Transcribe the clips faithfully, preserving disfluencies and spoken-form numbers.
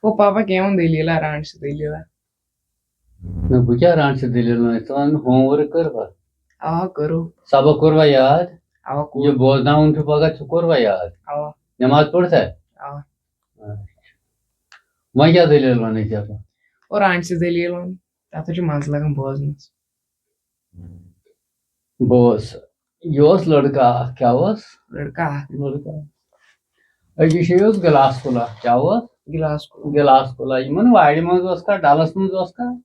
ہو پاپا، کیٛاہ ووٚن دٔلیٖلہ، رانٛٹس دٔلیٖلہ؟ نہ، بہٕ کیٛاہ رانٛٹس دٔلیٖلہ وَنہٕ؟ ژٕ وَن مےٚ، ہوم ؤرک کٔروا؟ اوا کٔرو۔ سبق کوٚروا یاد؟ اوا یہِ کوٚر۔ بوزناوُن چھُ پگاہ، ژٕ کوٚروا یاد؟ اوا۔ نٮ۪ماز پٔرتھا؟ اوا۔ اچھا۔ وۄنۍ کیٛاہ دٔلیٖل وَنٕنۍ ژےٚ؟ اور رانٛٹس دٔلیٖل ووٚن، تَتھ حظ چھُ مَزٕ لگان بوزنَس۔ بوز، یہِ اوس لڑکہٕ اکھ، کیٛاہ اوس؟ لڑکہٕ اکھ۔ لڑکہٕ اکھ۔ أکِس جایہِ اوس گِلاس کُلا، کیٛاہ اوس؟ گِلاس کُلا۔ گِلاس کُلا، یِمن وارِ منٛز اوس کانٛہہ، ڈلس منٛز اوس کانٛہہ،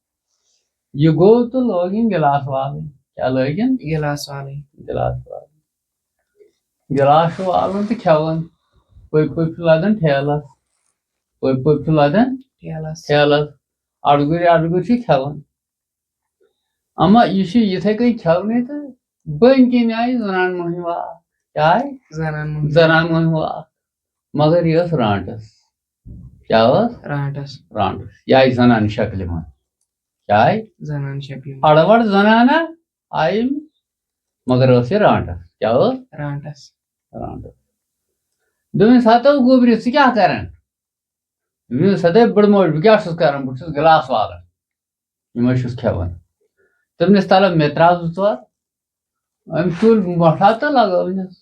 یہِ گوٚو تہٕ لٲگِن گِلاس والٕنۍ۔ کیٛاہ لٲگِن؟ گِلاس والٕنۍ۔ گِلاس والٕنۍ۔ گِلاس چھُ والان تہٕ کھٮ۪وان۔ پٔپۍ پٔپۍ چھُ لدان ٹھیلس۔ پٔپۍ پٔپۍ چھُ لدان ٹھیلس۔ ٹھیلس۔ اڈگُرۍ اڈگُرۍ چھِ کھٮ۪وان۔ اما یہِ چھُ یِتھے کٔنۍ کھٮ۪ونٕے تہٕ بٔنۍ کِنۍ آیہِ زنان مۄہنیو اکھ۔ کیٛاہ آیہِ؟ زنان مۄہنیو۔ زنان مۄہنیو اکھ۔ مگر یہِ ٲس رانٛٹس۔ کیٛاہ ٲس؟ رانٛٹس۔ رانٛٹس۔ یہِ آیہِ زنانہِ شکلہِ منٛز۔ کیٛاہ آیہِ؟ زنان شکلہِ منٛز۔ اڑٕ وڑٕ زنانہ آیہِ، مگر ٲس یہِ رانٛٹس۔ کیٛاہ ٲس؟ رانٛٹس۔ رانٛٹس۔ دوٚپمَس، "ہتو گوٚبرِ، ژٕ کیٛاہ کران؟" دوٚپمَس، "ہتے بٕڈٕ موج، بہٕ کیٛاہ چھُس کران؟ بہٕ چھُس گِلاس والان، یِمے چھُس کھٮ۪وان۔" دوٚپنَس، "تَلہٕ مےٚ ترٛاو زٕ ژور۔" أمۍ تُل مۄٹھا تہٕ لگٲونَس۔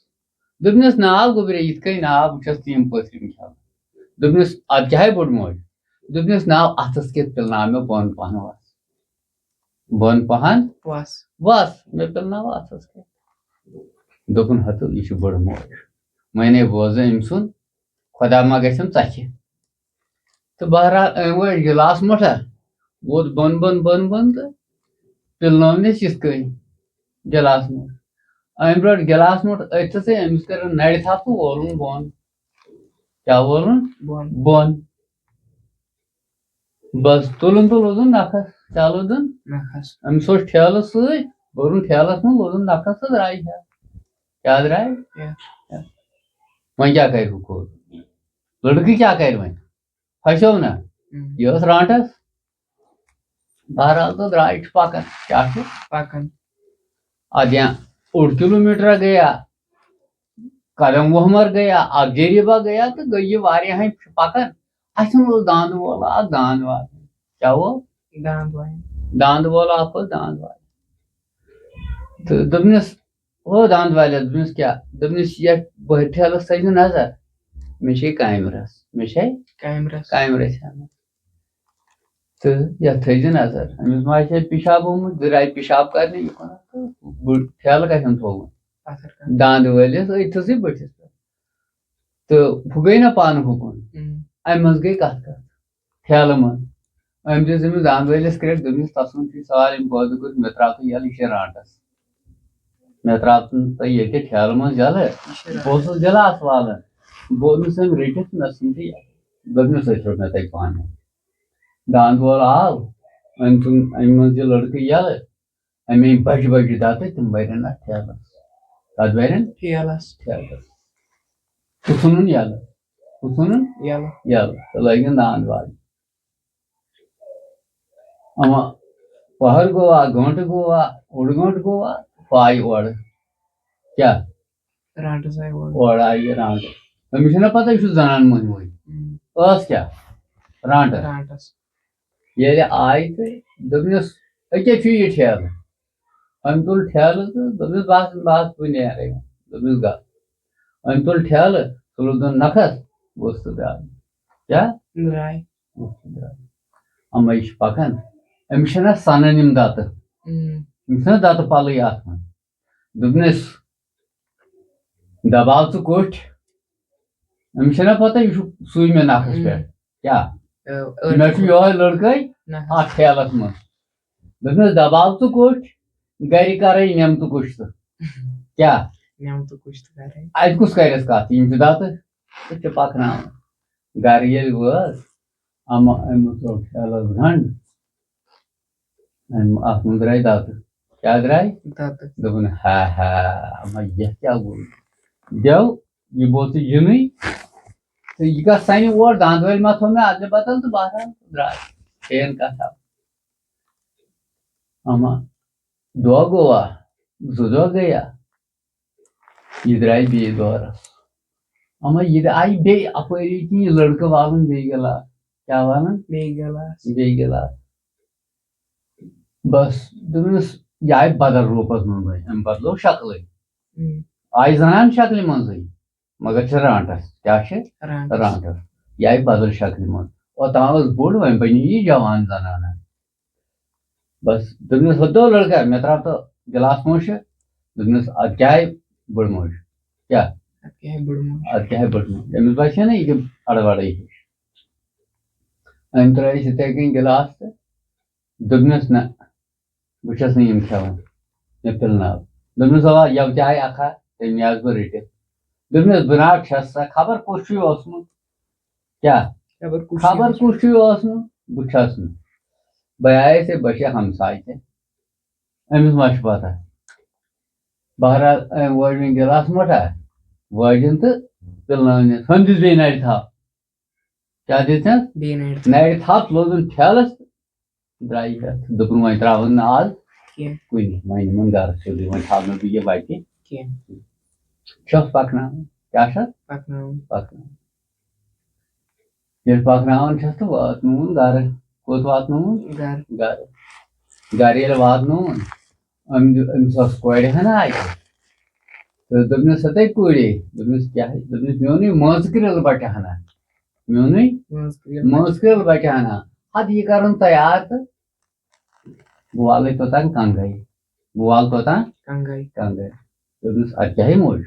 دوٚپنَس، "ناو گوٚبرے، یِتھ کٔنۍ ناو، بہٕ چھَس تِم پٔتھرِم کھٮ۪وان۔" دوٚپنَس، "اَدٕ کیٛاہ ہے بٔڈ موج؟" دوٚپنَس، "ناو اَتھَس کٮ۪تھ پِلناو مےٚ بۄن پَہَن وَس۔ بۄن پَہَن وَس۔ وَس، مےٚ پِلناو اَتھَس کٮ۪تھ۔" دوٚپُن، "ہَتہٕ، یہِ چھِ بٔڈ موج۔ وۄنۍ ہے بوزٕ أمۍ سُنٛد، خۄدا ما گژھٮ۪م ژَکھِ۔" تہٕ بہرحال أمۍ وٲج گِلاس مۄٹھا، ووت بۄن بۄن بۄن بۄن تہٕ پِلنٲونَس یِتھ کٔنۍ گِلاس مۄٹھ۔ أمۍ رٔٹ گِلاس مۄٹھ أتھۍ تہٕ أمِس کٔرٕن نَرِ تھپھ تہٕ وولُن بۄن۔ کیٛاہ وولُن؟ بۄن۔ بۄن۔ بس، تُلُن تہٕ لوٚدُن نَکھَس۔ کیٛاہ لوٚدُن؟ نَکھَس۔ أمِس اوس ٹھیلہٕ سۭتۍ، بوٚرُن ٹھیلَس منٛز، لوٚدُن نَکھَس تہٕ درٛاے ہا۔ کیٛاہ درٛاے؟ کیٛاہ؟ وۄنۍ کیٛاہ کَرِ ہُہ کوٚر؟ لٔڑکہٕ کیٛاہ کَرِ وۄنۍ؟ پھسیو نہ؟ اۭں۔ یہِ ٲس رانٛٹس۔ بہرحال تہٕ درٛاے چھِ پَکان۔ کیٛاہ چھُ؟ پَکان۔ اَدٕ یا اوٚڑ کِلوٗ میٖٹرا گٔیا، قدم وُہمَر گٔیا، اَکھ جریٖبا گٔیا تہٕ گٔے یہِ واریاہَن چھِ پَکان۔ اَسہِ اوٚن اوس دانٛد وول اَکھ دانٛد والان۔ کیٛاہ وول؟ دانٛد وایان۔ دانٛد وول اَکھ اوس دانٛد والان۔ تہٕ دوٚپنَس، "او دانٛد والیا"، دوٚپنَس، "کیٛاہ؟" دوٚپنَس، "یَتھ بٔہرِ ٹھیلَس تھٲیزِ نظر، مےٚ چھے کامہِ رَژھ، مےٚ چھے کامہِ رَژھ۔ کامہِ رَژھ اَنٕنۍ۔ تہٕ یَتھ تھٲیزِ نظر، أمِس ما آسہِ ہے پِشاب آمُت، درٛاے پِشاب کَرنہِ یُکُن، تہٕ بہٕ ٹھیلہٕ کَتٮ۪ن تھوٚوُن؟" پَتھر کَنہِ۔ دانٛد وٲلِس أتھۍ تھٔزٕے بٔٹھِس پٮ۪ٹھ۔ تہٕ ہُہ گٔے نہ پانہٕ ہُکُن۔ اۭں۔ اَمہِ منٛز گٔے کَتھ کَتھ ٹھیلہٕ منٛز۔ أمۍ دِژ أمِس دانٛد وٲلِس کرٛٮ۪کھ، دوٚپمَس، "تَس ووٚن چھُے سارنٕے پٲدٕ کوٚرُتھ، مےٚ ترٛاو تہٕ یَلہٕ، یہِ چھے رانٛٹَس۔ مےٚ ترٛاو تہٕ ییٚتہِ ٹھیلہٕ منٛز یَلہٕ، یہِ چھِ بہٕ اوسُس گِلاس والان، بہٕ اوٚنُس أمۍ رٔٹِتھ، مےٚ ژھُن تہٕ یَلہٕ۔" دوٚپمَس، "أسۍ روٚٹ مےٚ تَتہِ پانَے۔" دانٛد وول آو، أمۍ ژھُن اَمہِ منٛز یہِ لٔڑکہٕ یَلہٕ، اَمے بَجہِ بَجہِ دَتہٕ، تِم بَرن اَتھ ٹھیلَس۔ کَتھ بَرن؟ ٹھیلَس۔ ٹھیلَس۔ ہُہ ژھُنُن یَلہٕ۔ ہُہ ژھُنُن یَلہٕ۔ یَلہٕ۔ تہٕ لٲگِن دانٛد والٕنۍ۔ اَما پَہر گوٚوا، گٲنٛٹہٕ گوٚوا، اوٚڑ گٲنٛٹہٕ گوٚوا، پایہِ اورٕ۔ کیٛاہ؟ رانٛٹَس آیہِ اورٕ۔ اورٕ آیہِ یہِ رانٛٹہٕ۔ أمِس چھُنہ پَتہ، یہِ چھُ زَنان مۄہنیوٕے۔ اۭں۔ ٲس کیٛاہ؟ رانٛٹَس۔ رانٛٹَس۔ ییٚلہِ آیہِ تہٕ دوٚپنَس، "أکیٛاہ چھُ یہِ ٹھیلہٕ؟" أمۍ تُل ٹھیلہٕ تہٕ دوٚپنَس، "بَس، بَس، بہٕ نیرَے وۄنۍ۔" دوٚپنَس، "گژھ۔" أمۍ تُل ٹھیلہٕ، سُہ لوٚگُن نَکھَس، گوٚژھ تہٕ درٛاو۔ کیٛاہ؟ درٛاے۔ گوٚژھ تہٕ درٛاو۔ اَما یہِ چھِ پَکان۔ أمِس چھِنہ سَنان یِم دَتہٕ۔ اۭں۔ أمِس چھِنہ دَتہٕ پَلٕے آسان۔ دوٚپنَس، "دَباو ژٕ کوٚٹھۍ۔" أمِس چھَنہ پَتہ، یہِ چھُ سُے مےٚ نَکھَس اۭں۔ پٮ۪ٹھ۔ کیٛاہ؟ اۭں، مےٚ چھُ یِہوٚے لٔڑکَے نَکھَس۔ اَتھ ٹھیلَس منٛز۔ دوٚپنَس، "دَباو ژٕ کوٚٹھۍ، گَرِ کَرَے نٮ۪متہٕ کُش تہٕ۔" کیٛاہ؟ نٮ۪متہٕ کُش تہٕ کَرَے۔ اَتہِ کُس کَرٮ۪س کَتھ؟ یِم چھِ دَتہٕ تہٕ چھِ پَکناوان۔ گَرٕ ییٚلہِ وٲژ، اَما أمۍ ترٛوو ٹھیلَس گَنٛڈ۔ أمۍ اَتھ منٛز درٛاے دَتہٕ۔ کیٛاہ درٛاے؟ دَتہٕ۔ دوٚپُن، "ہا ہا، اَما یَتھ کیٛاہ گوٚو؟ دٮ۪و، یہِ گوٚو ژٕ جِنٕے۔ تہٕ یہِ کَتھ سَنہِ اور، دَنٛد وٲلۍ ما تھوٚو مےٚ اَدلہِ بدل؟" تہٕ بہرحال درٛاے۔ چین کَتھ اَکھ۔ اَما دۄہ گوٚوا، زٕ دۄہ گٔیا، یہِ درٛاے بیٚیہِ دورَس۔ اَما یہِ تہِ آیہِ بیٚیہِ اَپٲری کِنۍ یہِ لٔڑکہٕ والُن بیٚیہِ گِلاس۔ کیٛاہ وَنان؟ بیٚیہِ گِلاس۔ بیٚیہِ گِلاس۔ بَس، دوٚپمَس، یہِ آیہِ بدل روٗپَس منٛز وۄنۍ، أمۍ بدلو شکلٕے۔ ہم۔ آیہِ زنان شکلہِ منٛزٕے، مگر چھِ رانٛٹَس۔ کیٛاہ چھِ؟ رانٛٹَس۔ رانٛٹَس۔ یہِ آیہِ بدل شکلہِ منٛز۔ اوٚتام ٲس بٔڑ، وۄنۍ بَنہِ یہِ جوان زنانہ۔ بَس، دوٚپمَس، ہُہ دوٚپ لٔڑکہٕ، مےٚ ترٛاو تہٕ گِلاس موشہِ۔ دوٚپمَس، اَدٕ کیٛاہ آیہِ بٔڑ موج؟ کیٛاہ؟ اَدٕ کیٛاہ آیہِ بٔڑ موج؟ اَدٕ کیٛاہ آیہِ بٔڑ موج؟ أمِس باسے نہ یہِ کیٛاہ اَڑٕ وَڑَے ہِش۔ أمۍ ترٛٲوِس یِتھَے کٔنۍ گِلاس تہٕ دوٚپنَس، نہ، بہٕ چھَس نہٕ یِم کھٮ۪وان، مےٚ پِلناو۔ دوٚپنَس، اَوا، یَوٕ تہِ آیہِ اَکھا، تٔمۍ نِیَس بہٕ رٔٹِتھ۔ دوٚپنَس، بہٕ نہ چھَس سا، خبر کُس چھُے اوسمُت؟ کیٛاہ؟ خبر کُس خبر چھُ؟ کُس چھُے اوسمُت؟ بہٕ چھَس نہٕ۔ بہٕ آیَس ہے، بہٕ چھَس ہمساے تہِ۔ أمِس ما چھِ پَتہ؟ بہرحال، أمۍ وٲج وۄنۍ گِلاس مۄٹھا، وٲجِن تہٕ پِلنٲونَس۔ ہُمۍ دِژ بیٚیہِ نَرِ تھَپھ۔ کیٛاہ دِژٕن؟ بیٚیہِ نَرِ۔ نَرِ تھَپھ، لوگُن پھیلَس، درٛایہِ ہٮ۪تھ۔ دوٚپُن، وۄنۍ ترٛاوَن نہٕ آز کینٛہہ۔ کُنہِ، وۄنۍ نِمَن گَرَس سیوٚدُے، وۄنۍ تھاونہٕ بہٕ یہِ وَتہِ۔ کینٛہہ۔ چھَس پَکناوان۔ کیٛاہ چھَس؟ پَکناوُن۔ پَکناوان۔ ییٚلہِ پَکناوان چھَس تہٕ واتنووُن گَرٕ۔ کوٚت واتنووُن؟ گَرٕ۔ گَرٕ۔ گَرٕ ییٚلہِ واتنووُن، أمۍ دیُت، أمِس ٲس کورِ ہنا اَتہِ۔ تہٕ دوٚپنَس، ہَتَے کوٗرے۔ دوٚپنَس، کیٛاہ؟ دوٚپنَس، میونُے مٲنٛزٕ کرٛیٖلہٕ بَچہٕ ہنا۔ میونُے مٲنٛزٕ کرٛیٖلہٕ۔ مٲنٛزٕ کرٛیٖلہٕ بَچہٕ ہنا۔ اَدٕ یہِ کَرُن تیار تہٕ بہٕ والَے توٚتام کَنٛگَے۔ بہٕ والہٕ توٚتام کَنٛگَے۔ کَنٛگَے۔ دوٚپنَس، اَدٕ کیٛاہ ہے موج؟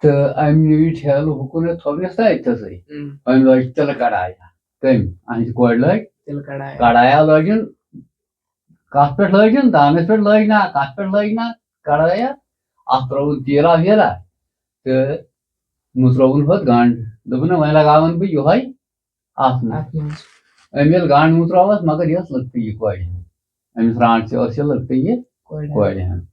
تہٕ أمۍ نیوٗ یہِ ٹھیلہٕ ہُکُن تھوٚونَس تہٕ أتھۍ تھَسٕے۔ ہم۔ أمۍ لٲج تِلہٕ کڑایا۔ کٔمۍ؟ أہنٛزِ کورِ لٲج تِلہٕ کڑایا۔ کڑایا لٲجِن، کَتھ پٮ۪ٹھ لٲجِن؟ دانَس پٮ۪ٹھ لٲج نا، کَتھ پٮ۪ٹھ لٲج نا کڑایا؟ اَتھ ترٛووُن تیٖلا ویٖلا تہٕ مُژرووُن ہُتھ گنٛڈ۔ دوٚپُن، نہ، وۄنۍ لگاوَن بہٕ یِہوٚے اَتھ منٛز۔ اَتھ منٛز۔ أمۍ ییٚلہِ گنٛڈ مُژرووَس، مگر یۄس لٔکٹہٕ یہِ کورِ ہُنٛد، أمِس رانٛٹسہِ ٲس یہِ لٔکٹہٕ یہِ کورِ۔ کورِ ہُنٛد۔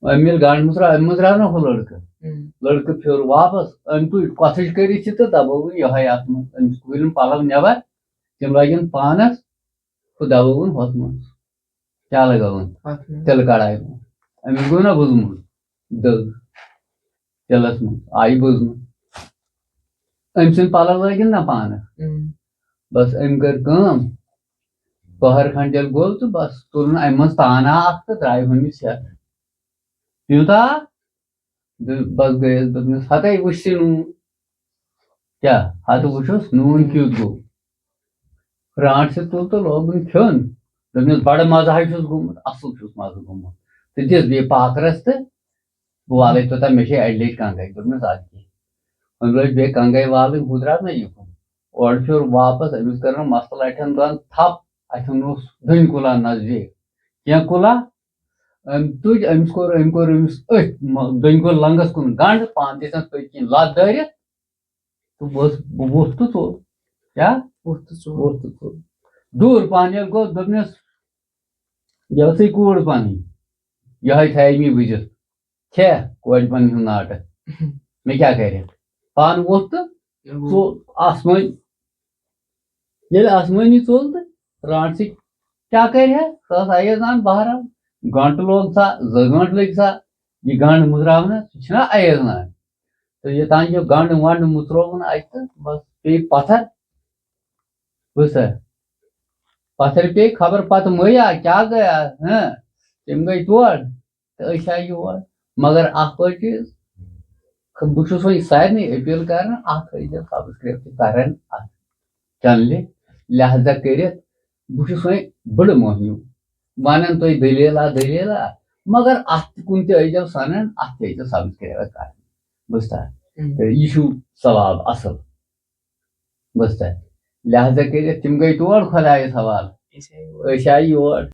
أمۍ ییٚلہِ گنٛڈ مُژراو، أمۍ مُژراو نہ ہُہ لٔڑکہٕ۔ ہم۔ لٔڑکہٕ پھیوٚر واپس، أمۍ تُج کۄسٕج کٔرِتھ یہِ تہٕ دبووُن یِہوٚے اَتھ منٛز۔ أمِس کھوٗلِن پَلو نٮ۪بر، تِم لٲگِن پانَس، ہُہ دبووُن ہُتھ منٛز۔ کیٛاہ لگٲوٕن؟ اَتھ منٛز۔ تِلہٕ کڑایہِ منٛز۔ أمِس گوٚو نہ بُزمُت، دٔگ تِلَس منٛز، آیہِ بُزمُت۔ أمۍ سٕنٛدۍ پَلو لٲگِن نہ پانَس۔ ہم۔ بَس أمۍ کٔر کٲم، پٔہر کھنٛڈ ییٚلہِ گوٚو تہٕ بَس تُلُن اَمہِ منٛز تانہ اَکھ تہٕ درٛایہِ ہُمِس ہٮ۪تھ۔ یوٗتاہ؟ بہٕ بَس گٔیَس، دوٚپمَس، ہَتَے وٕچھ ژٕ نوٗن۔ کیٛاہ؟ ہَتہٕ وٕچھُس نوٗن کیُتھ گوٚو۔ رانٛٹسہِ تُل تہٕ لوگُن کھیوٚن۔ دوٚپمَس، بَڑٕ مَزٕ ہَے چھُس گوٚمُت، اَصٕل چھُس مَزٕ گوٚمُت۔ تہٕ دِژ بیٚیہِ پاکرَس تہٕ بہٕ والَے توٚتام، مےٚ چھے اَڑِ لَٹہِ کَنٛگَے۔ دوٚپمَس، اَدٕ کیٛاہ؟ وۄنۍ لٲج بیٚیہِ کَنٛگَے والٕنۍ، ہُہ درٛاو نہ یِکُن۔ اورٕ پھیوٚر واپَس، أمِس کٔرٕن مَستہٕ لَٹھٮ۪ن دۄن تھَپھ، اَتھٮ۪ن اوس دٔنۍ کُلا نزدیٖک۔ کینٛہہ کُلا، أمۍ تُج، أمِس کوٚر، أمۍ کوٚر أمِس أتھۍ مَ-، دٔنۍ کُل لنٛگَس کُن گنٛڈ، پانہٕ دِژٕنَس پٔتۍ کِنۍ لَتھ دٲرِتھ۔ تہٕ بہٕ اوسُس، بہٕ ووٚتھ تہٕ ژوٚل۔ کیٛاہ؟ ووٚتھ تہٕ ژوٚل۔ ووٚتھ تہٕ ژوٚل۔ دوٗر پَہَن ییٚلہِ گوٚو، دوٚپنَس، یہِ ٲسٕے کوٗر پَنٕنۍ، یِہوٚے تھایہِ مےٚ بٕزِتھ۔ کھےٚ کورِ پَنٕنۍ ہُنٛد ناٹہٕ۔ مےٚ کیٛاہ کَرِ؟ پانہٕ ووٚتھ تہٕ ژوٚل آسمٲنۍ۔ ییٚلہِ آسمٲنی ژوٚل تہٕ رانٛٹسٕے کیٛاہ کَرِ ہا؟ سۄ ٲس اَیٲز نان بہرحال۔ گٲنٛٹہٕ لوگ سا، زٕ گٲنٛٹہٕ لٔگۍ سا یہِ گنٛڈ مُژراونَس، یہِ چھِنہ اَیٲز نان۔ تہٕ یوٚتام یہِ گنٛڈ ونٛڈ مُژرووُن اَتہِ تہٕ بَس پیٚیہِ پَتھر۔ بوٗزتھا؟ پَتھر پیٚیہِ خبر پَتہٕ مٔیا کیٛاہ گٔیا، ہہ؟ تِم گٔے تور۔ تہٕ أسۍ آے یور۔ مگر اَکھ أکِس، بہٕ چھُس وۄنۍ سارنٕے appeal کران، اَکھ ٲسۍزیو subscribe تہِ کران اَتھ channelہِ، لہذا کٔرِتھ بہٕ چھُس وۄنۍ بٔڑٕ مۄہنیوٗ، وَنان تۄہہِ دٔلیٖلہ دٔلیٖلہ، مگر اَتھ تہِ کُن تہِ ٲسۍزیو سَنان، اَتھ تہِ ٲسۍزیو subscribe کران۔ بوٗزتھا؟ ہم۔ تہٕ یہِ چھُو ثواب اَصٕل۔ بوٗزتھا؟ لہذا کٔرِتھ تِم گٔے تور خۄدایَس حوالہٕ۔ أسۍ آے یور۔ أسۍ آے یور۔